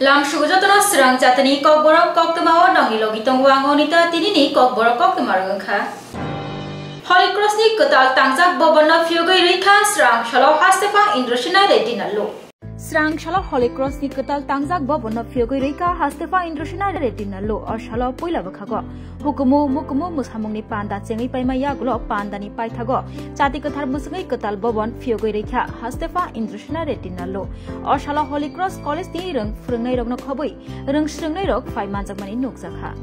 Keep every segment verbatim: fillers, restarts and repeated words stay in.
Lamsugo jotono srang jatani kokborok koktwmao nongni logi tongo ang Onita tinini kokborok koktwma rwngkha. Holy Cross ni kwtal tangjak bobonno phiyogwi rwikha srang salo Hastepha Indrasena Reddy Nallo. Srang salo Holy Cross ni kwtal tangjak bobonno phiyogwi rwikha Hastepha Indrasena Reddy Nallo o salo puila bwkhago. Hukumu mukumu mwsamungni panda chengwi paima yagulo pandani paithago chati kwthar mwswngwi kwtal bobon phiyogwi rwikha Hastepha Indrasena Reddy Nallo. O salo Holy Cross College ni rwng phwrwngnairokno khobwi rwng swrwngnairok phai manjakmani nukjakha.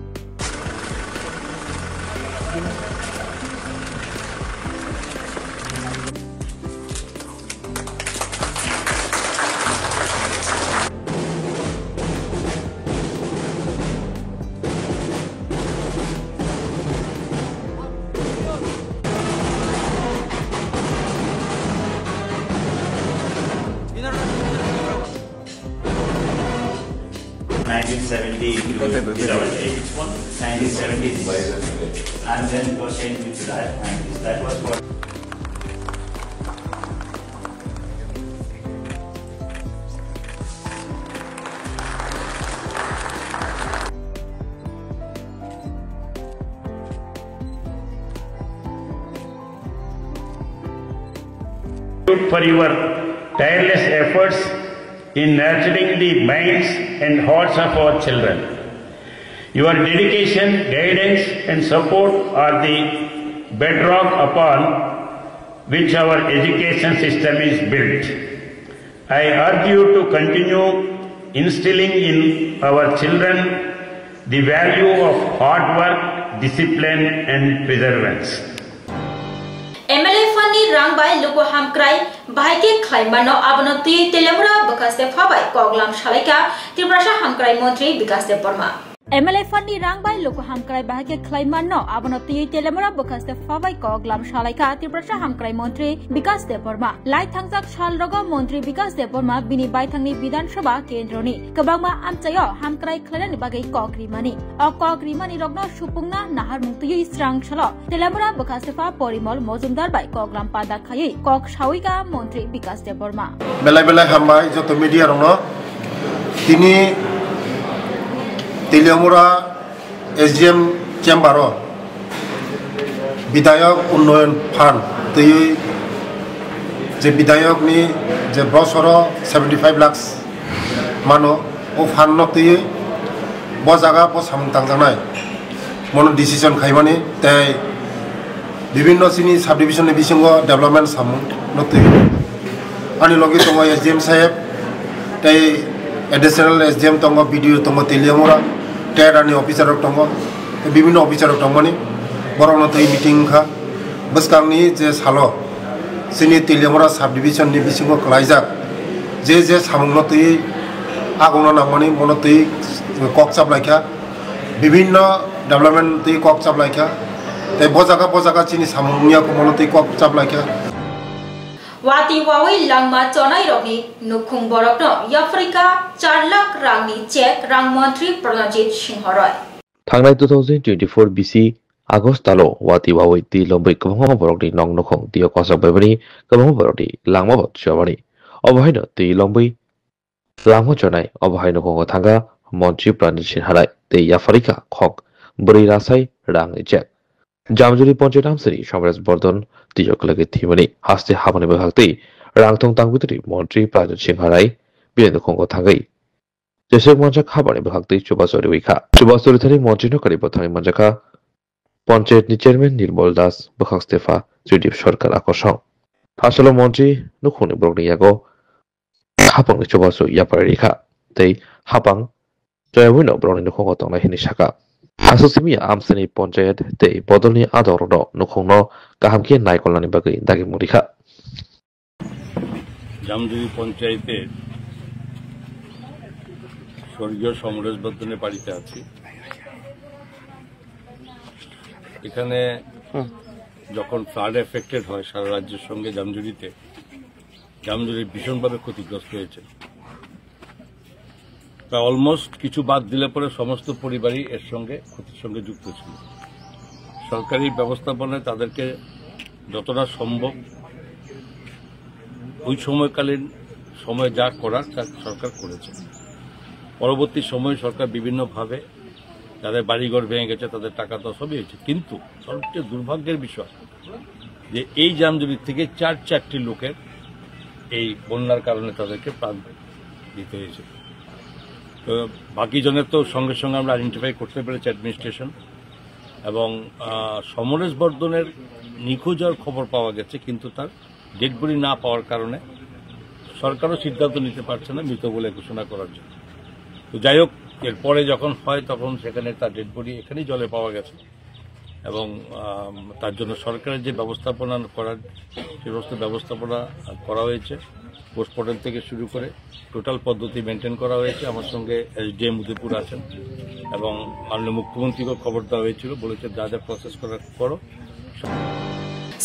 Nineteen seventy, nineteen seventy, and then it was changed to July nineties. That was what for your tireless efforts in nurturing the minds and hearts of our children. Your dedication, guidance, and support are the bedrock upon which our education system is built. I urge you to continue instilling in our children the value of hard work, discipline, and perseverance. M L A fund ni rang bai luku hamkrai bahai khe khlai mano, abono twi Teliamura bwkhaste phabai koklam salaikha Tiprasa hamkrai montri Bikas Debbarma. M L A fund ni rang bai luku hamkrai bahai khe khlai mano, abono twi Teliamura bwkhaste phabai koklam salaikha Tiprasa hamkrai montri Bikas Debbarma. Lai thangjak sal rogo montri Bikas Debbarma bini baithangni Bidhan Sabha kendroni kwbangma amchaio hamkrai khlainani bagwi kok rimani. O kok rimani rokno supungna naharmung twiwi srang salo Teliamura bwkhaste pha Porimol Mojumdar bai koklam panda khaiwi kok sawi ka montri Bikas Debbarma. Belai belai hambai joto media rokno. Tini Teliamura S D M chamber o Bidhayok Unnoyon Fund twiwi je Bidhayok ni je bosoro seventy five lakhs mano, o fund no twiwi bo jaga bo samung tangjaknai mono decision khaimani tei bibinno chini subdivision ni bisingo development samung no twiwi. Ani logi tongo S D M saheb, tei additional S D M tongo, B D O tongo, Teliamura, tei ani officer rok tongo, tei bibinno officer rok tongmani, borokno tei meeting wngkha. Bwskangni je salo, chini Teliamura subdivision ni bisingo kwlaijak, je je samungno twi agongno nangmani, bono twi kok chaplaikha, bibinno development twi kok chaplaikha, tei bo jaga bo jaga chini samung wngya kho, bono twi kok chaplaikha. Watwi wawi langma chonairokni nukhung borokno yapharikha char lakh rangni cheque rang montri Pranajit Singh Roy. Thangnai two thousand twenty-four bisi August talo watwi wawi twi lombwi kwbangma borokni nok nukhung twiwi kochok baibani kwbangma borokni langma bo chobani. Obo haino twi lombwi langma chonai, obo hai nukhugo thangkha montri Pranajit Singh Roy tei yapharikha khok bwrwi rasai rangni cheque. Jamjuli Panchayat amchari Samres Bardhan twiwi kwlwgwi thwimani haste habani bwkhaktwi rangthong tangwi tongwi montri Pranajit Singh Roy bini nukhugo thangwi jeswk manjak habani bwkhaktwi chubachu rwikha. Chubachu rwthani montrino kwrwi bwthangwi manjakha Panchayat ni chairman Nirmal Das, bwkhak stepha Tridip Sarkar akosong. Hasalo montri nukhungni borokni yago hapangni chubachu yapharwi rikha tei hapang choyawino borokni nukhugo tongnai hinwi sakha. Aswk simi ya amchini Panchayat tei bodolni adongrokno nukhungno kaham khe naikolnani bagwi dagimung rikha. Jamjuri পঞ্চায়েতের স্বর্গীয় সমরেশ বর্ধনের বাড়িতে আছি। এখানে যখন flood affected হয় সারা রাজ্যের সঙ্গে জামজুরিতে, জামজুরি ভীষণভাবে ক্ষতিগ্রস্ত হয়েছে। প্রায় অলমোস্ট কিছু বাদ দিলে পরে সমস্ত পরিবারই এর সঙ্গে, ক্ষতির সঙ্গে যুক্ত ছিল। সরকারি ব্যবস্থাপনায় তাদেরকে যতটা সম্ভব ওই সময়কালীন সময় যা করার তা সরকার করেছে। পরবর্তী সময়ে সরকার বিভিন্নভাবে যাদের বাড়িঘর ভেঙে গেছে, তাদের টাকা দেওয়া সবই হয়েছে, কিন্তু সবচেয়ে দুর্ভাগ্যের বিষয় যে এই জামজুরি থেকে চার চারটি লোকের এই বন্যার কারণে তাদেরকে প্রাণ দিতে হয়েছে। তো বাকি জনের তো সঙ্গে সঙ্গে আমরা আইডেন্টিফাই করতে পেরেছি অ্যাডমিনিস্ট্রেশন, এবং আহ, সমরেশ বর্ধনের নিখোঁজ হওয়ার খবর পাওয়া গেছে, কিন্তু তার ডেড বডি না পাওয়ার কারণে সরকারও সিদ্ধান্ত নিতে পারছে না মৃত বলে ঘোষণা করার জন্য। তো যাই হোক, এরপরে যখন হয়, তখন সেখানে তার ডেড বডি এখানেই জলে পাওয়া গেছে, এবং আম, তার জন্য সরকারের যে ব্যবস্থাপনা করার, সে সমস্ত ব্যবস্থাপনা করা হয়েছে। পোস্টমর্টম থেকে শুরু করে টোটাল পদ্ধতি মেনটেন করা হয়েছে। আমার সঙ্গে এসডিএম উদয়পুর আছেন এবং মাননীয় মুখ্যমন্ত্রীকেও খবর দেওয়া হয়েছিল, বলেছেন, "যা যা প্রসেস করার করো।"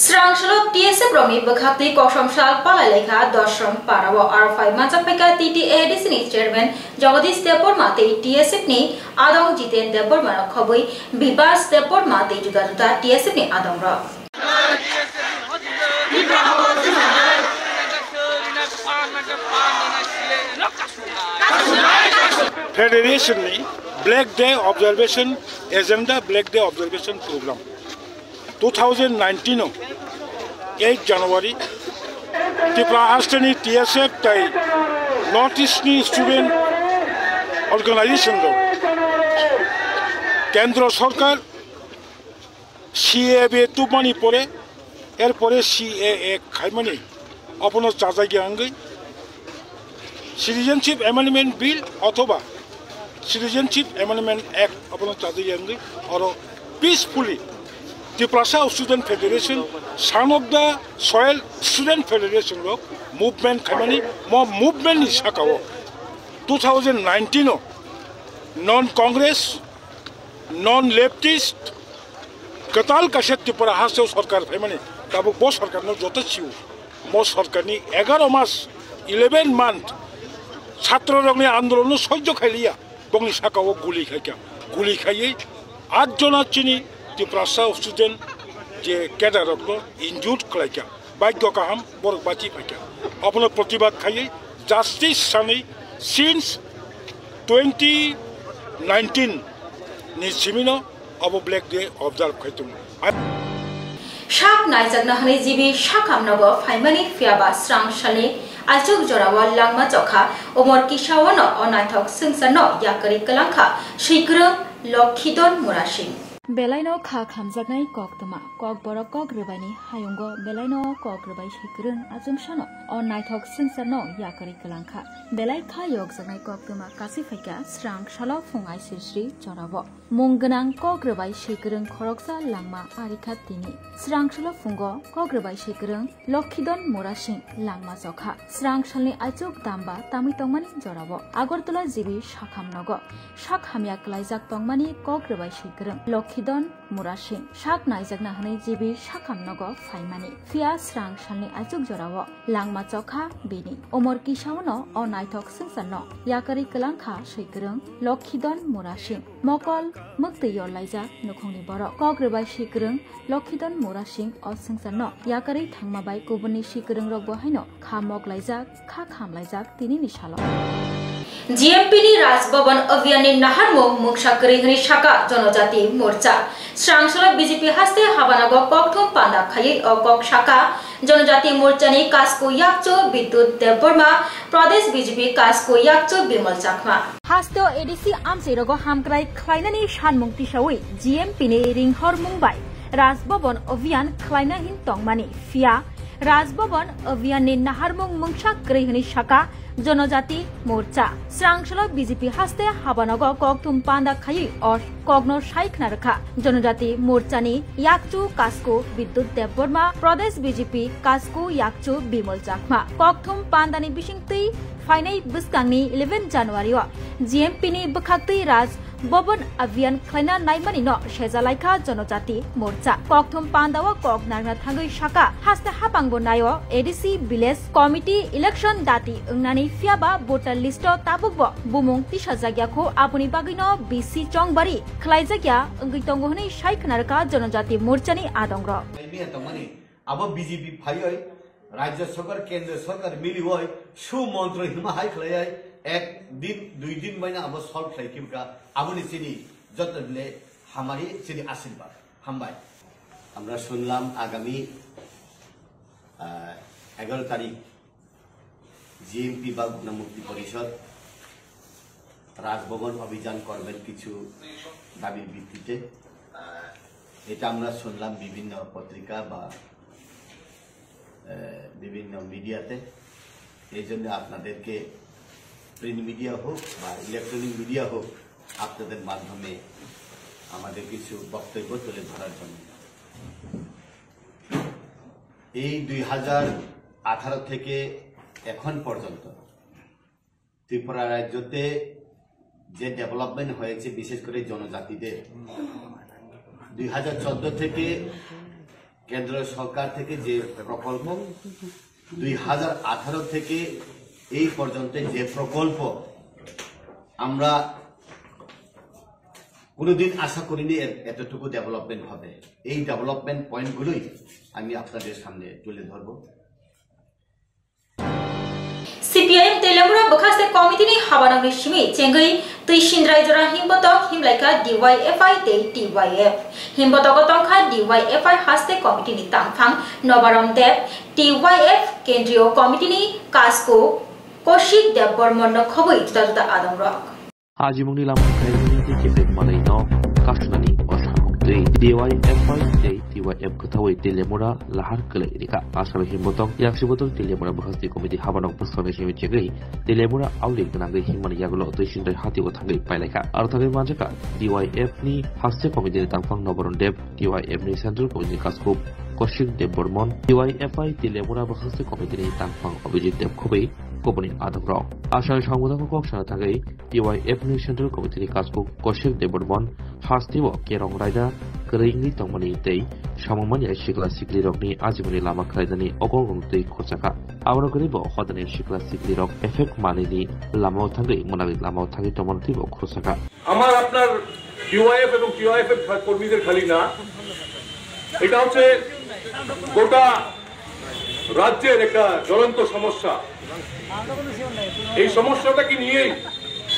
Srang salo T S F rokni bwkhaktwi kosom sal palai laikha Dosrong parao, aro phai manchak phaikha T T A D C ni chairman Jagadish Debbarma tei T S F ni adong Jiten Debbarma rok khobwi Bibas Debbarma tei juda juda T S F ni adong rok. Federation ni Black Day Observation Agenda, Black Day Observation Program two thousand nineteen o eight January Tripura Hasteni T S F tai North East ni Student Organization rok Kendro Sorkar C A A tubmani pore, erpore C A A khaimani, abono chajagya wngwi Citizenship Amendment Bill othoba Citizenship Amendment Act abono chajagya wngwi oro peacefully Tiprasa Student Federation, Sanokda Soil Student Federation rok movement khaimani, mo movement ni sakao two thousand nineteen o non Congress, non leftist, kwtal kaisa Tripura hasteo sorkar phaimani, tabuk bo sorkarno joto sio. Mo sorkarni egaro mas, eleven month, chhatro rokni andolonno sojjo khailiya, bongni sakao guli khaikha. Guli khaiwi at jona chini Tiprasa student je cadre rokno injured khlaikha. Bhagyo kaham, borok bachi phaikha. Abono protibad khaiwi justice sanwi since twenty nineteen ni simino abo Black Day observe khai tongo. Sak naijakna hwnwi G B Sakham nogo phaimani, phiyaba srang salni aichuk jorao langma chokha, umor kisaono o naithok swngcharno yakarwi kwlangkha swikwrwng Lokhidon Murasing. Belaino kha khamjaknai koktwma, kokborok kok rwbaini hayungo belaino kok rwbai swikwrwng achomsano o naithok swngcharno yakarwi kwlangkha. Belai kha yokjaknai koktwma kasui phaikha srang salo phung aisir sri jorao. Mung gwnang kok rwbai swikwrwng khoroksa langma arikha tini. Srang salo phungo kok rwbai swikwrwng Lokhidon Murasing langma chokha. Srang salni aichuk damba tamwi tongmani jorao Agartala G B Sakham nogo sak hamya klaijak tongmani kok rwbai swikwrwng Lokhidon Murasing sak naijakna hwnwi G B Sakham nogo phaimani. Phiya srang salni aichuk jorao langma chokha bini. Umor kisaono o naithok swngcharno yakarwi kwlangkha swikwrwng Lokhidon Murasing. Mokol mwktwi yorlaijak nukhungni borok. Kok rwbai swikwrwng Lokhidon Murasing o swngcharno yakarwi thangma bai kubunni swikwrwng rokbo haino kha moklaijak, kha khamlaijak tinini salo. G M P ni Raj Bhavan Abhiyan ni naharmung mungsa kwrwi hwnwi saka Jonojati Morcha. Srang salo B J P haste habanago kokthum panda khaiwi o kok saka Jonojati Morcha ni Kasku Yakchu Bidyut Debbarma, Pradesh B J P Kasku Yakchu Bimal Chakma. Hasteo A D C amchairogo hamkrai khlainani sanmung tisawi G M P ni ringhormung bai Raj Bhavan Abhiyan khlaina hin tongmani, phiya Raj Bhavan Abhiyan ni naharmung mungsa kwrwi hwnwi saka Jonojati Morcha. Srang salo B J P haste habanogo kokthum panda khaiwi o kokno sai khna rwkha. Jonojati Morcha ni Yakchu Kasku Bidyut Debbarma, Pradesh B J P Kasku Yakchu Bimal Chakma. Kokthum pandani bisingtwi phainai bwskangni eleven January o G M P ni bwkhaktwi Raj Bhavan Abhiyan khlaina naimani no sejalaikha Jonojati Morcha. Kokthum pandao kok narwkna thangwi saka haste hapangbo naio A D C Village Committee election dati wngnani, phiyaba voter list o tabukbo bumung tisajakya kho, aboni bagwino B C chongbari khlaijakya wngwi tongo hwnwi sai khwnarwkha Jonojati Morcha ni adongrok. Abo B J P phaiwi Rajya Sarkar, Kendra Sarkar miliwi su montro hima hai khlaiwi Ek din, dui din baino abo solve khlai khe bwkha, aboni chini joto le hamari chini ashirbad. Hambai. আমরা শুনলাম আগামী, আহ, এগারো তারিখ জিএমপি বা গণমুক্তি পরিষদ রাজভবন অভিযান করবেন কিছু দাবির ভিত্তিতে। এটা আমরা শুনলাম বিভিন্ন পত্রিকা বা, আহ, বিভিন্ন মিডিয়াতে। এই জন্য আপনাদেরকে, প্রিন্ট মিডিয়া হোক বা ইলেকট্রনিক মিডিয়া হোক, আপনাদের মাধ্যমে আমাদের কিছু বক্তব্য তুলে ধরার জন্য। এই দুই হাজার আঠারো থেকে এখন পর্যন্ত ত্রিপুরা রাজ্যতে যে ডেভেলপমেন্ট হয়েছে, বিশেষ করে জনজাতিদের, দুই হাজার চোদ্দ থেকে কেন্দ্র সরকার থেকে যে প্রকল্প, দুই হাজার আঠারো থেকে এই পর্যন্ত যে প্রকল্প, আমরা কোনোদিন আশা করিনি এর এতটুকু ডেভেলপমেন্ট হবে। এই ডেভেলপমেন্ট পয়েন্টগুলোই আমি আপনাদের সামনে তুলে ধরবো। CPIM Teliamura bwkhaste committee ni habanokni simi chengwi twi sindrai jora himbotok himlaikha DYFI tei TYF. Himbotogo tongkha DYFI haste committee ni tangphang Nobaram Deb, TYF kendriyo committee ni kasko Koshik Debbarman no khobwi juda juda adongrok. Ajimungni lama khairokni tei kefek manwi no kasunani o samung twi DYFI tei TYF kwthawi Teliamura lahar kwlai rikha. Aswk himbotok yaksi botok Teliamura bwkhasti committee habanok bwskango simi chengwi Teliamura auli gwnangwi himmani yagulo twi sindai hatio thangwi pailaikha. Aro thangwi manjakha DYF ni haste committee ni tangphang Nobaram Deb, TYF ni central committee ni kaskuk Koshik Debbarman, DYFI Teliamura bwkhasti committee ni tangphang Abhijit Deb khobwi kubuni adongrok. Aswk samung kok sana thangwi TYF ni Central Committee ni kaskuk Koshik Debbarman hasteo kerong raida kwrwi wngwi tongmani tei samungmani sikla siklirokni ajimani lama khlainani okolrok twi khorchakha. Abono kwrwi bo hodani sikla siklirok effect manwini lamao thangwi mwnakni lamao thangwi tongmani twibo khorchakha. আমার আপনার ডিওয়াইএফ এবং টিওয়াইএফ এর খা- কর্মীদের খালি না, এটা হচ্ছে গোটা রাজ্যের একটা জ্বলন্ত সমস্যা। এই সমস্যাটাকে নিয়েই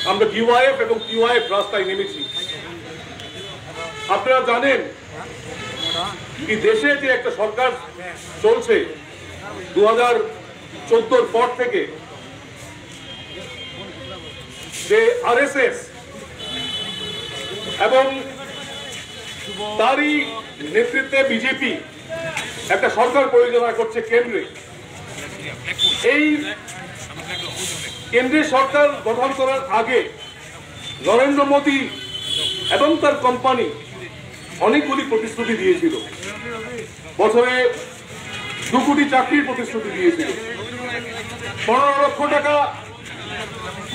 আমরা ডিওয়াইএফ এবং টিওয়াইএফ রাস্তায় নেমেছি। আপনারা জানেন কি, দেশে যে একটা সরকার চলছে দু হাজার চোদ্দোর পর থেকে, যে আরএসএস এবং তারই নেতৃত্বে বিজেপি একটা সরকার পরিচালনা করছে কেন্দ্রে। এই কেন্দ্রের সরকার গঠন করার আগে নরেন্দ্র মোদী এবং তার কোম্পানি অনেকগুলি প্রতিশ্রুতি দিয়েছিল। বছরে দু কোটি চাকরির প্রতিশ্রুতি দিয়েছিল, পনেরো লক্ষ টাকা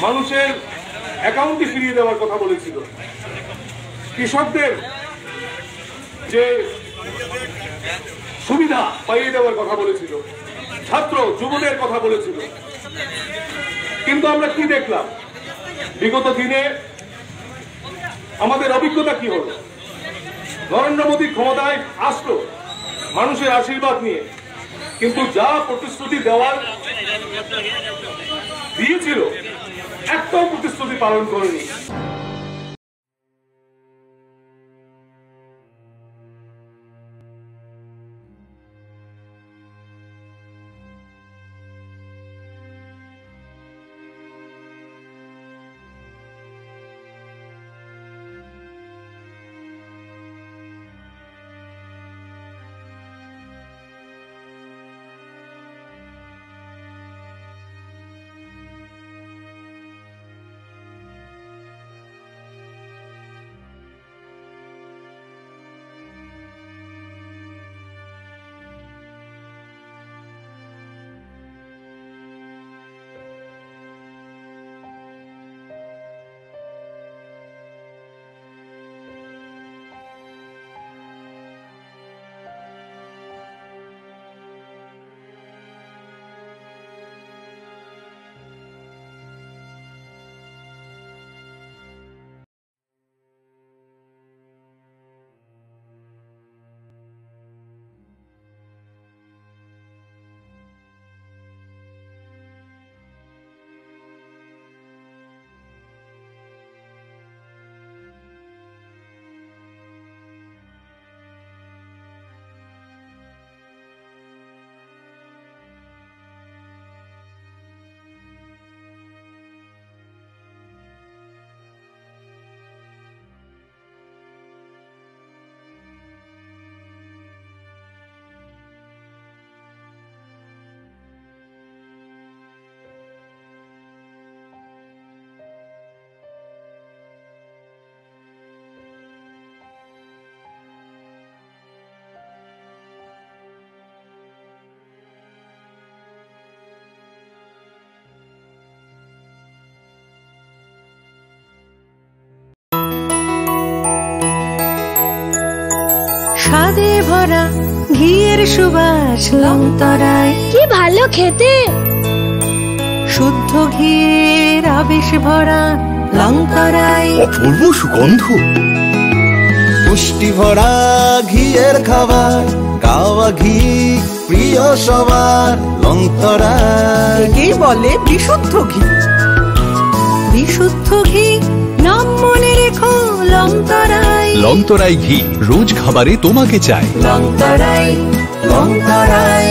মানুষের অ্যাকাউন্টে ফিরিয়ে দেওয়ার কথা বলেছিল, কৃষকদের যে সুবিধা পাইয়ে দেওয়ার কথা বলেছিল, ছাত্র যুবদের কথা বলেছিল। কিন্তু আমরা কি দেখলাম বিগত দিনে? আমাদের অভিজ্ঞতা কি হলো? নরেন্দ্র মোদী ক্ষমতায় আসলো মানুষের আশীর্বাদ নিয়ে, কিন্তু যা প্রতিশ্রুতি দেওয়ার দিয়েছিল, একটাও প্রতিশ্রুতি পালন করেনি। স্বাদে ভরা ঘিয়ের সুবাস লংতরাই। কি ভালো খেতে! শুদ্ধ ঘিয়ের আবেশ ভরা লংতরাই। অপূর্ব সুগন্ধ। পুষ্টি ভরা ঘিয়ের খাবার, কাওয়া ঘি প্রিয় সবার, লংতরাই। একেই বলে বিশুদ্ধ ঘি। বিশুদ্ধ ঘি, নাম মনে রেখো, লংতরাই। লংতরাই ঘি, রোজ খাবারে তোমাকে চাই। লংতরাই, লংতরাই,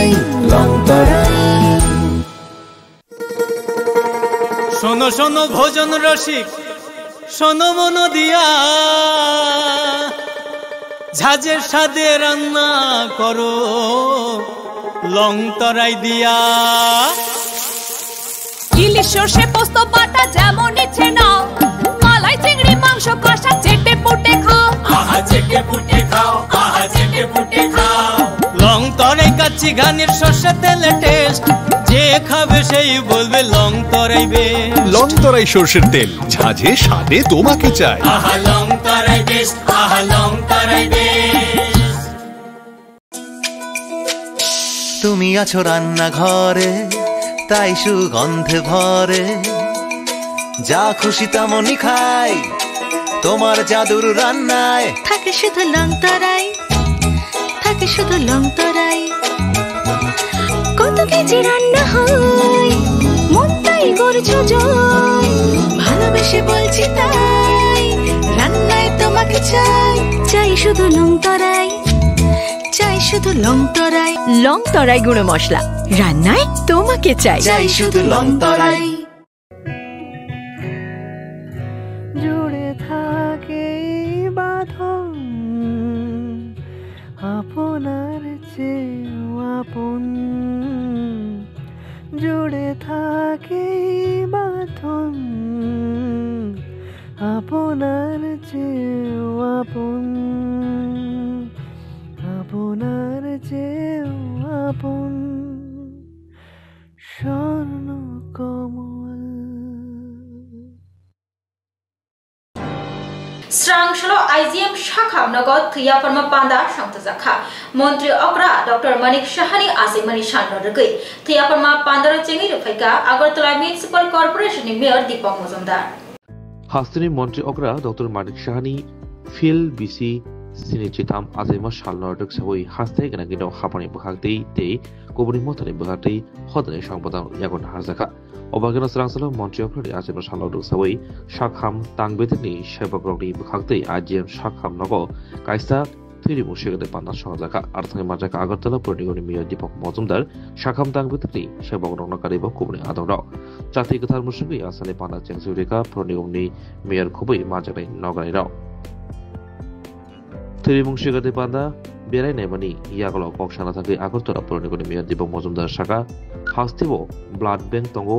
লংতরাই। শোনো, শোনো, ভোজন রসিক, শোনো মন দিয়া, ঝাঁঝের স্বাদে রান্না করো লং তরাই দিয়া। ইলিশ সর্ষে পোস্ত বাটা যেমন ইচ্ছে নাও, মালাই চিংড়ি মাংস কষা চেটে পুটে খাও। আহা চেটে পুটে খাও, আহা চেটে পুটে খাও। লং তরাই কাচ্চি ঘানির সর্ষে তেলে টেস্ট, যে খাবে সেই বলবে লং তরাই বেস্ট। লং তরাই সর্ষের তেল, ঝাঁঝে স্বাদে তোমাকে চাই। আহা লং তরাই বেস্ট, আহা লং তরাই বেস্ট। তুমি আছো রান্নাঘরে, তাই সুগন্ধে ভরে। যা খুশি তেমনই খাই, তোমার জাদুর রান্নায়। থাকে শুধু লং তরাই, থাকে শুধু লং তরাই। কত কেজি রান্না হয়, মনটাই করছো জয়। ভালোবেসে বলছি তাই, রান্নায় তোমাকে চাই। চাই শুধু লং তরাই, চাই শুধু লং তরাই। লং তরাই গুঁড়ো মশলা, রান্নায় তোমাকে চাই। চাই শুধু লং তরাই। জুড়ে থাকে এই বাঁধন আপনার চেয়েও আপন। জুড়ে থাকে এই বাঁধন আপনার চেয়েও আপন, আপনার চেয়েও আপন। স্বর্ণ কমল। Srang salo I G M sakham nogo thwi yapharma panda songthojakha. Montri okra Doctor Manik Sahani achaimani salno rwgwi thwi yapharma pandaro chengwi rwphaikha Agartala Municipal Corporation ni Mayor Deepak Majumdar. Hasteni montri okra Doctor Manik Sahani Phil B C sini chitham achaima salno rwksawi haste gwnangwino hapani bwkhaktwi tei kubuni mothani bwkhaktwi hodani songbodan yago naharjakha. Obageno srangsalo montri okhrani achaima salno rwksawi sakham tang bedekni sebakrokni bwkhaktwi I G M sakham nogo kaisa thwirimung sigade panda songjakha. Arthani manjakha Agartala Purnigamni Mayor Deepak Majumdar, sakham tang bedekni sebakrokno karibo kubuni adongrok. Chati kwthar mwswngwi asani panda chengsi rikha Purnigamni Mayor khubui manjaknai nograirok. Thwirimung sigade panda berai naimani yagulo kok sana thangwi Agartala Purnigamni Mayor Deepak Majumdar saka, hasteo blood bank tongo,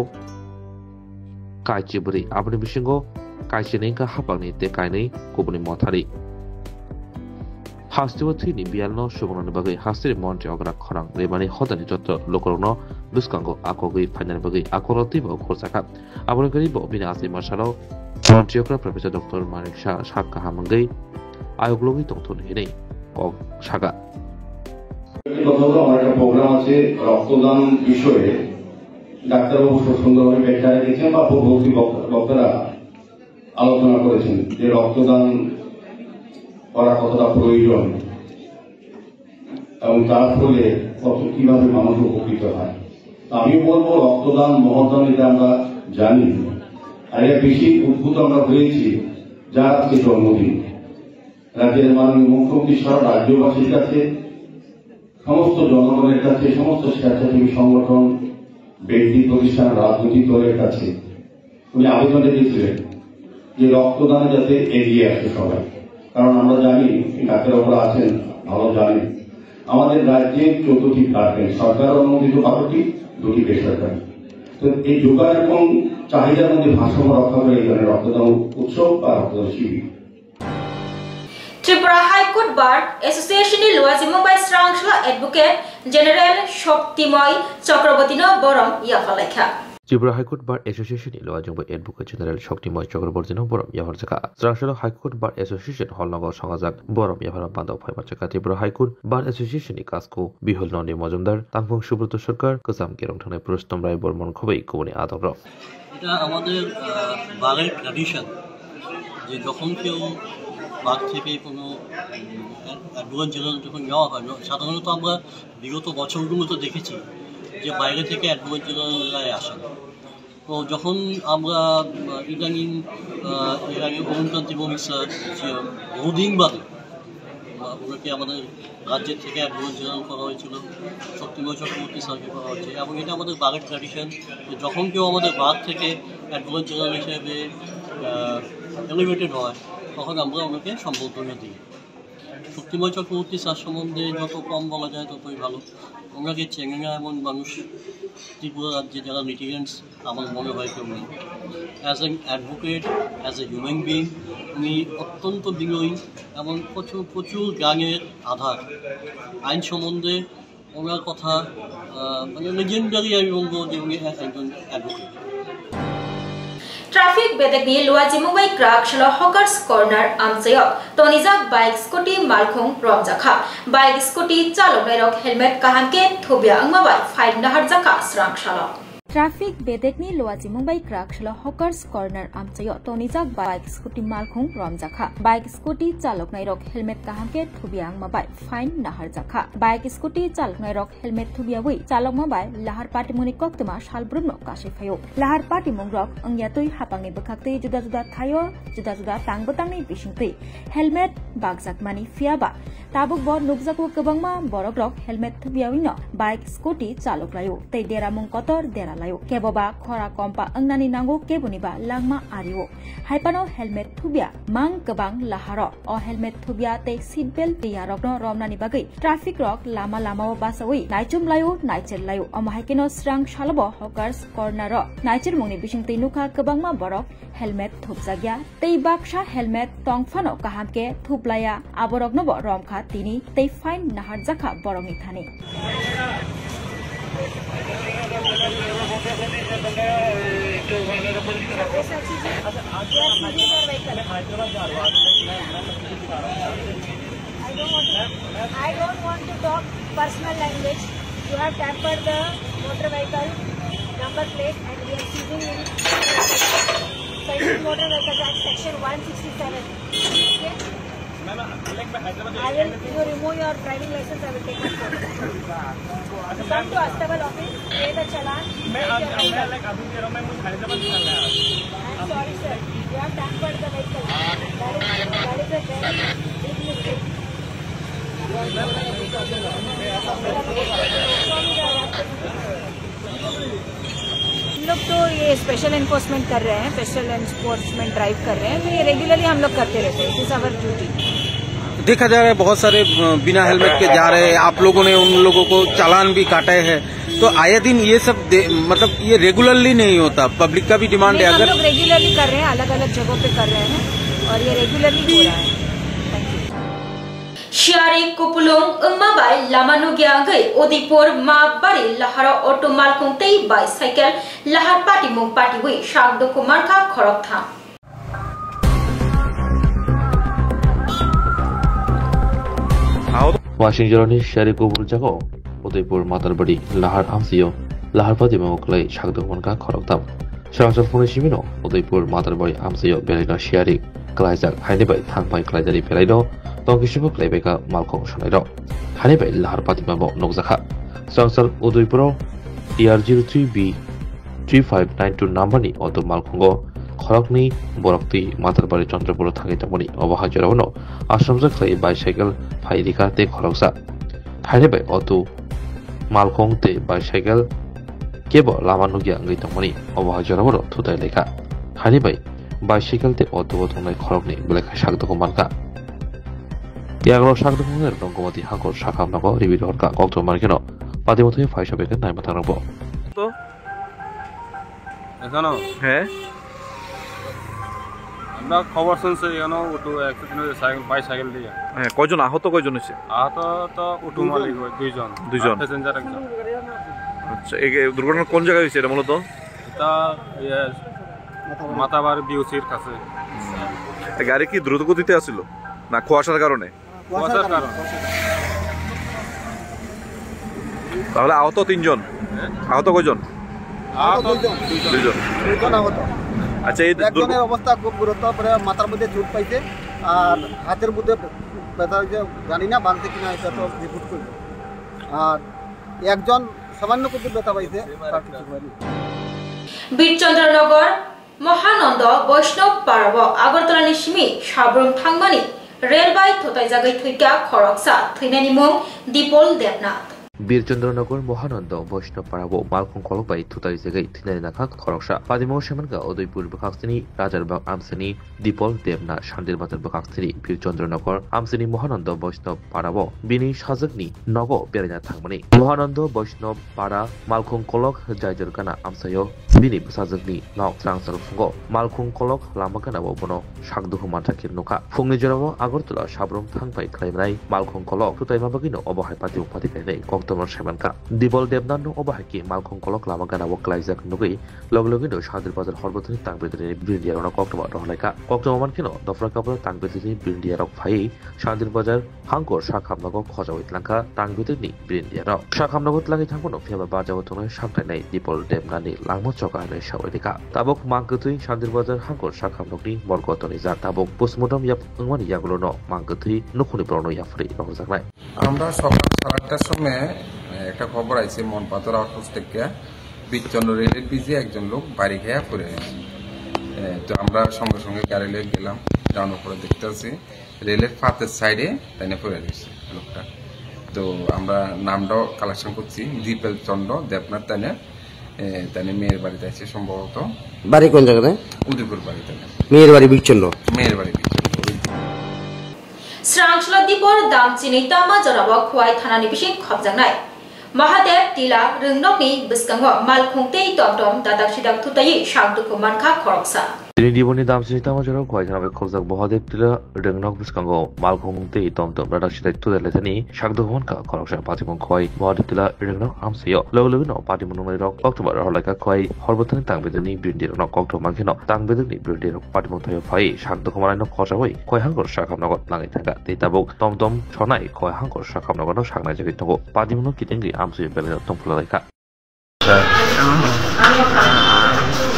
kaichi bwrwi, aboni bisingo kaichini wngkha hapangni tei kainwi kubuni mothari. Hasteo thwini biyalno subungnani bagwi hasteni montri okra khorang rimani hodani joto lukurokno bwskango akogwi phainani bagwi akorok twibo khurjakha. Aboni wngkha bo bini achaima salo montri okra Professor Doctor Manik Saha sak kaham wngwi ayuk logwi tongthun hinwi kok saka. গতকাল আমার একটা প্রোগ্রাম আছে রক্তদান বিষয়ে, ডাক্তারবাবু খুব সুন্দরভাবে ব্যাখ্যা রেখেছেন বা পূর্ববর্তী বক্তা-, বক্তারা আলোচনা করেছেন যে রক্তদান করা কতটা প্রয়োজন এবং তার ফলে কত, কিভাবে মানুষ উপকৃত হয়। তো আমি বলবো, রক্তদান মহৎ দান, এটা আমরা জানি, আর এটা বেশি উদ্ভূত আমরা হয়েছি যার আজকে জন্মদিন। রাজ্যের মাননীয় মুখ্যমন্ত্রী সারা রাজ্যবাসীর কাছে, সমস্ত জনগণের কাছে, সমস্ত স্বেচ্ছাসেবী সংগঠন, ব্যক্তি প্রতিষ্ঠান, রাজনৈতিক দলের কাছে উনি আবেদন রেখেছিলেন যে রক্তদানে যাতে এগিয়ে আসে সবাই, কারণ আমরা জানি, ডাক্তারবাবুরা আছেন, ভালো জানেন, আমাদের রাজ্যে চোদ্দটি ব্লাড ব্যাংক, সরকার অনুমোদিত বারোটি, দুটি বেসরকারি। তো এই যোগান এবং চাহিদার মধ্যে ভারসাম্য রক্ষা করে এই ধরনের রক্তদান উৎসব বা রক্তদান শিবির। Tripura High Court Bar Association ni luaji Mumbai srang salo Advocate General Shoktimoi Chakraborty no borom yapharlaikha. Tripura High Court Bar Association ni Luajingbai Advocate General Shoktimoi Chakraborty no borom yaphar jakha. Srangshalo High Court Bar Association hall nogo songajak borom yaphar bandok phaibar jakha. Tripura High Court Bar Association ni kasko Bihul Nandi Mojumdar, Tangphung Subroto Sarkar, Kwcham Kerong Thangnai Purushottom Rai Bormon Khobei kubuni adongrok. এটা আমাদের, আহ, বারের ট্র্যাডিশন যে যখন কেউ বার থেকে কোনো, উম, advocate general যখন নেওয়া হয়, ন-, সাধারণত আমরা বিগত বছরগুলোতে দেখেছি যে বাইরে থেকে অ্যাডভোকেট জেনারেলরাই আসেন। তো যখন আমরা, আহ, ইদানিং, আহ, এর আগে অরুণকান্তি ভৌমিক স্যার যে বহুদিন বাদে, আহ, ওনাকে আমাদের রাজ্যের থেকে অ্যাডভোকেট জেনারেল করা হয়েছিল, শক্তিময় চক্রবর্তী স্যারকে করা হয়েছে। এবং এটা আমাদের বারের ট্র্যাডিশন যে যখন কেউ আমাদের বার থেকে অ্যাডভোকেট জেনারেল হিসেবে, আহ, এলিভেটেড হয়, তখন আমরা ওনাকে সম্বর্ধনা দিই। শক্তিময় চক্রবর্তী স্যার সম্বন্ধে যত কম বলা যায় ততই ভালো। ওনাকে চেনা এমন মানুষ ত্রিপুরা রাজ্যে যারা লিটিগেন্টস আমার মনে হয় কেউ নেই। As an advocate, as a human being, উনি অত্যন্ত বিনয়ী এবং প্রচুর, প্রচুর জ্ঞানের আধার। আইন সম্বন্ধে ওনার কথা, আহ, মানে, লেজেন্ডারি আমি বলবো যে উনি একজন advocate. Traffic bedekni luachimung bai kwrak salo Hawkers Corner amchaio tonijak bike scooty malkhung romjakha. Bike scooty chaloknairok helmet kaham khe thubya wngma bai fine naharjakha srang salo. Traffic bedekni luachimung bai kwrak salo Hawkers Corner amchaio tonijak bike scooty malkhung romjakha. Bike scooty chaloknairok helmet kaham khe thubya wngma bai fine naharjakha. Bike scooty chaloknairok helmet thubiyawi chalokma bai lahar patimungni koktwma salbrumno kasui phaio. Lahar patimungrok wngya twi hapangni bwkhaktwi juda juda thaio, juda juda tang bwtangni bisingtwi helmet bakjakmani, phiyaba tabukbo nukjago kwbangma borokrok helmet thubiyawino bike scooty chaloklaio tei deramung kotor deralaio. Keboba khora kompa wngnani nango, keboniba langma ario. Haiphano helmet thubiya mang kwbang laharo. O helmet thubya tei seat belt twiyarokno romnani bagwi traffic rok lama lamao bachaui naichum laio, naichel laio. Omo hai kheno srang salobo Hawkers Corner o naichirmungni bisingtwi nukha kwbangma borok helmet thubjakya tei baksa helmet tong phano kaham khe thublaiya. Aboroknobo romkha tini tei fine naharjakha borokni thani. I don't want to, I don't want to talk personal language. You have tampered the motor vehicle number plate and we are seizing in Central Motor Vehicles Act section one sixty-seven. Okay? I will, you remove your driving license, I will take up. Come to Astabal office, pay the challan, मैं take आज, your मैं vehicle. Like अभी कह रहा हूँ, मैं मुझे हैदराबाद निकलना है आज। I am sorry, sir. You have tampered the vehicle. That is, that is a very big mistake. हम लोग तो ये स्पेशल एनफोर्समेंट कर रहे हैं, स्पेशल एनफोर्समेंट ड्राइव कर रहे हैं, तो ये रेगुलरली हम लोग करते रहते हैं, इट इज आवर ड्यूटी। देखा जा रहा है, बहुत सारे, अ, बिना हेलमेट के जा रहे हैं, आप लोगों ने उन लोगों को चालान भी काटे हैं, तो आए दिन ये सब दे-, मतलब, ये रेगुलरली नहीं होता, पब्लिक का भी डिमांड है। नहीं, हम अगर लोग रेगुलरली कर रहे हैं, अलग अलग जगहों पे कर रहे हैं और ये रेगुलरली हो रहा है। Thank you. Siyari kupulung wngma bai lama nugya wngwi Udaipur Mapbari laharo auto malkhung tei bicycle lahar patimung patiwi sak dukhu mankha khoroktham. Wasing jorani siyari kubul jago Udaipur Matarbari lahar amsio lahar patimung kwlai sak dukhu mankha khoroktham. Srangchal phunui simino Udaipur Matarbari amchaio belaino siyari klaijak haini bai thangpai klaijari belaino tongkisingbo klaibaikha malkhung sonairok. Haini bai lahar patimabo nukjakha. Srangchal Udaipuro T R zero three B three five nine two numberni auto malkhungo khoroknwi borok twi Matarbari Chandrapuro thangwi tongmani. Obo hai jorao no aswmjak khlai bicycle phai rikha tei khoroksa. Haini bai auto malkhung tei bicycle kebo lama nugya wngwi tongmani, obo hai jorao thutai laikha. Haini bai bicycle tei auto o tongnai khoroknwi belai khe sak dukhu mankha. Yagulo sak dukhu wngnai rokno Gomati Hangkor sakha nogo ribi rohorkha, koktwma rikhe no patimung thangwi phaisa bai khe naima thang rokbo. এখানো? হ্যাঁ। আমরা খবর শুনছি এখানো auto accident হয়েছে cycle, bicycle দিয়ে। হ্যাঁ, কয়জন আহত, কয়জন হয়েছে? আহত তো অটো মালিক ওই দুইজন, দুইজন। আর প্যাসেঞ্জার একজন। আচ্ছা, এই, এই দুর্ঘটনা কোন জায়গায় হয়েছে এটা মূলত? তা, ইয়ে, মাতাবার বিওসির কাছে। এ, গাড়ি কি দ্রুত গতিতে আসছিল না কুয়াশার কারণে? কুয়াশার কারণে। তাহলে আহত তিনজন। হ্যাঁ? আহত কয়জন? আহত দুইজন। দুইজন। দুইজন আহত। আচ্ছা, এই দুর্ঘ- একজনের অবস্থা খুব গুরুতর, পরে মাথার মধ্যে চোট পাইছে, আর হাতের মধ্যে ব্যথা হয়েছে, জানি না বাঁধছে কিনা, এটা তো রিপোর্ট করবে। আর একজন সামান্য কিছু ব্যথা পাইছে, তার কিছু হয়নি। বীরচন্দ্রনগর মহানন্দ বৈষ্ণব পাড়াও আগরতলানি simi Sabrum thangmani rail bai thutaijagwi thwikha khoroksa, thwinani mung Dipol Debnath. Birchandra Nagar Mahananda Vaishnav Parao malkhung kolok bai thutai jagwi thwinani nakha khoroksa. Padimung Semanka Udaipur bwkhaksini Rajarbag amsini Dipol Debna Sandir Bazar bwkhaksini Birchandra Nagar amsini Mahananda Vaishnav Parao bini sajwkni nogo beraina thangmani. Mahananda Vaishnav Para malkhung kolok Jaijargana amsaio bini bwsajwkni nok srang srang phungo. Malkhung kolok lama ganao bono sak duhu manthakhe nukha. Phungni jorao Agartala Sabrum thangpai khlaimnai malkhung kolok thutaima bagwino obo hai patimung pati khlainai koktwma saimankha. Dipol Debnathno obo hai khe malkhung kolok lama ganao klaijak nugwi log logino Sandir Bazar horbothani tangbedrani birindiyarokno koktwma rohorlaikha. Koktwma mankheno dopra kapra tangbedrani birindiyarok phaiwi Sandir Bazar hangkor sakhamnogo khojaui tlangkha tangbedrani birindiyarok. Sakhamnogo tlangwi thangphano phiyaba barjao tongnai saknainai Dipol Debnathni langma choka hinwi saui rikha. Tabuk mangkwthwi Sandir Bazar hangkor sakhamnokni morgo tonijak. Tabuk postmortem yap wngmani yagulono mangkwthwi nukhungni borokno yapharwi rohorjaknai. আমরা সকাল সাড়ে আটটার সময়, এ, একটা খবর আইছে মনপাথর আউটপোস্ট থেকে বীরচন্দ্র রেলের পিছে একজন লোক বাড়ি খেয়ে পড়ে আছে। এ, তো আমরা সঙ্গে সঙ্গে গাড়ি নিয়ে গেলাম, যাওয়ার পরে দেখতে পাচ্ছি রেলের পাতের সাইডে তাই পড়ে রয়েছে লোকটা। তো আমরা নামটাও কালেকশন করছি, দীপেল চন্দ্র দেবনাথ তাই। এ, তাই মেয়ের বাড়িতে আছে সম্ভবত। বাড়ি কোন জায়গাতে? উদয়পুর বাড়িতে। মেয়ের বাড়ি বীরচন্দ্র। মেয়ের বাড়ি Birchandra. Srangchwla Dipor Damchini tama jorao Khowai thanani bising khopjaknai Mahadev Tila rwngnokni bwskango malkhung tei tomtom dadak sidak thutaiwi sak dukhu mankha khoroksa. Chini Diporni Damchini tama jorao Khowai thanao khopjak Mahadev Tila rwngnok bwskango malkhung tei tomtom dadak sidak thutai laithani sak dukhu mankha khoroksa. Patimung Khowai Mahadev Tila rwngnok amsaio logi logino patimung nungnairok koktwma rohorlaikha. Khowai horbothani tangbedrani birindirokno koktwma mankheno tangbedrani birindirok patimung thaio phai sak dukhu manaino khojaui Khowai hangkor sakhamnogo langwi thangkha. Tei tabuk tomtom sonai Khowai hangkor sakhamnogono saknai jagwi tongo. Patimungno kitingwi amsui belaino tongphulalaikha.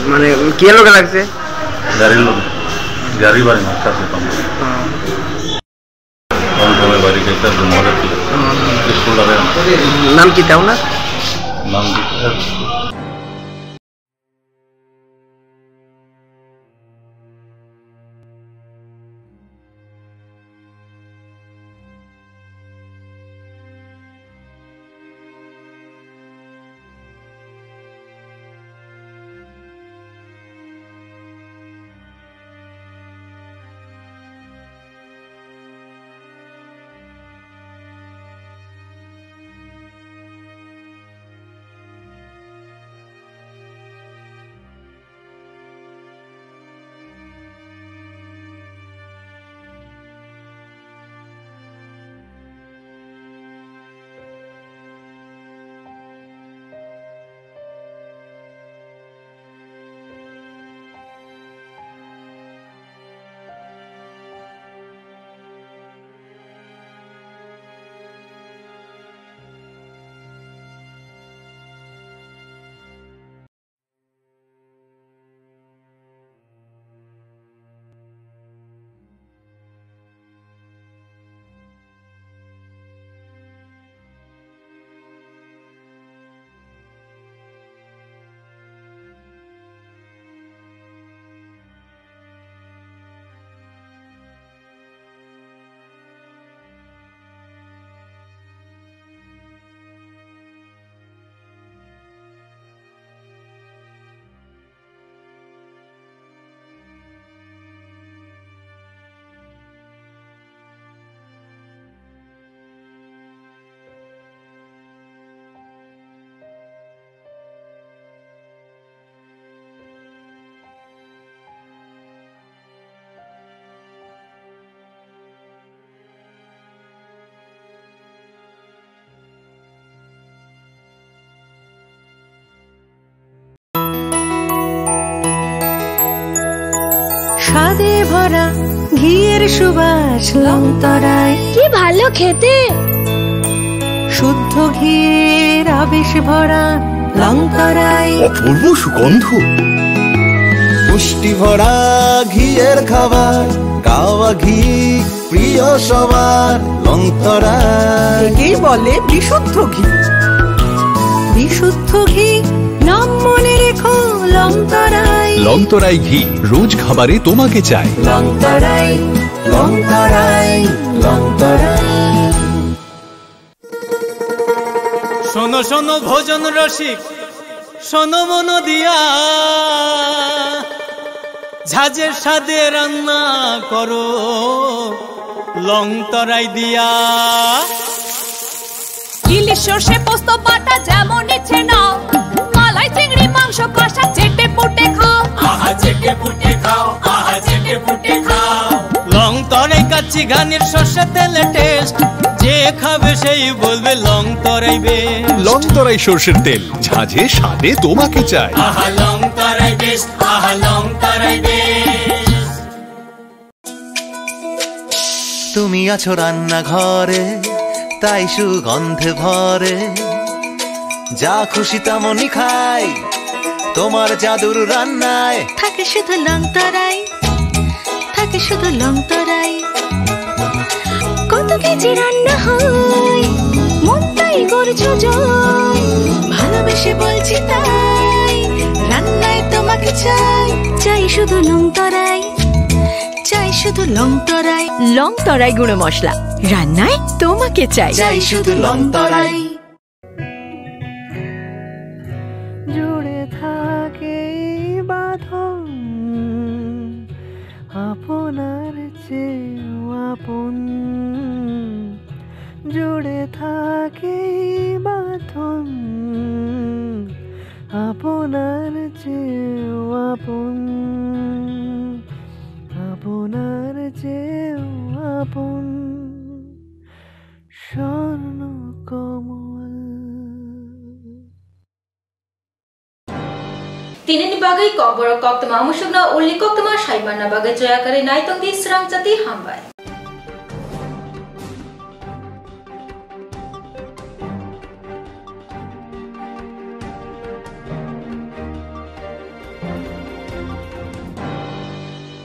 মানে, কিহৰ লগে লাগিছে? গাড়ীৰ লগে। গাড়ী বাৰী মাত খাতে পাম। অ। কম সময় বাড়ি গেছে, আর মরে কি? অ। স্কুল লাগে। নাম কি তাও না? নাম কি? তে ভরা ঘিয়ের সুবাস লংতরাই। কি ভালো খেতে! শুদ্ধ ঘিয়ের আবেশ ভরা লংতরাই। অপূর্ব সুগন্ধ। পুষ্টি ভরা ঘিয়ের খাবার, কাওয়া ঘি প্রিয় সবার, লংতরাই। একেই বলে বিশুদ্ধ ঘি। বিশুদ্ধ ঘি, নাম মনে রেখো, লংতরাই। লংতরাই ঘি, রোজ খাবারে তোমাকে চাই। লংতরাই, লংতরাই, লংতরাই। শোনো, শোনো, ভোজন রসিক, শোনো মন দিয়া, ঝাঁঝের স্বাদে রান্না করো লংতরাই দিয়া। ইলিশ সর্ষে পোস্ত বাটা যেমন ইচ্ছে নাও, মালাই চিংড়ি মাংস কষা চেটে পুটে খাও। আহা চেটে পুটে খাও, আহা চেটে পুটে খাও। লংতরাই কাচ্চি ঘানির সর্ষে তেলে টেস্ট, যে খাবে সেই বলবে লংতরাই বেস্ট। লংতরাই সর্ষের তেল, ঝাঁঝে স্বাদে তোমাকে চাই। আহা লংতরাই বেস্ট, আহা লংতরাই বেস্ট। তুমি আছো রান্নাঘরে, তাই সুগন্ধে ভরে। যা খুশি তেমনই খাই, তোমার জাদুর রান্নায়। থাকে শুধু লংতরাই, থাকে শুধু লংতরাই। কত কেজি রান্না হয়, মনটাই করছো জয়। ভালোবেসে বলছি তাই, রান্নায় তোমাকে চাই। চাই শুধু লংতরাই, চাই শুধু লংতরাই। লংতরাই গুঁড়ো মশলা, রান্নায় তোমাকে চাই। চাই শুধু লংতরাই। জুড়ে থাকে এই বাঁধন আপনার চেয়েও আপন। জুড়ে থাকে এই বাঁধন আপনার চেয়েও আপন, আপনার চেয়েও আপন। স্বর্ণ কমল। Tinini bagwi kokborok koktwma, amusukno ulni koktwma sai manna bagwi choya kwrwi nai tongdi swrang chati, hambai.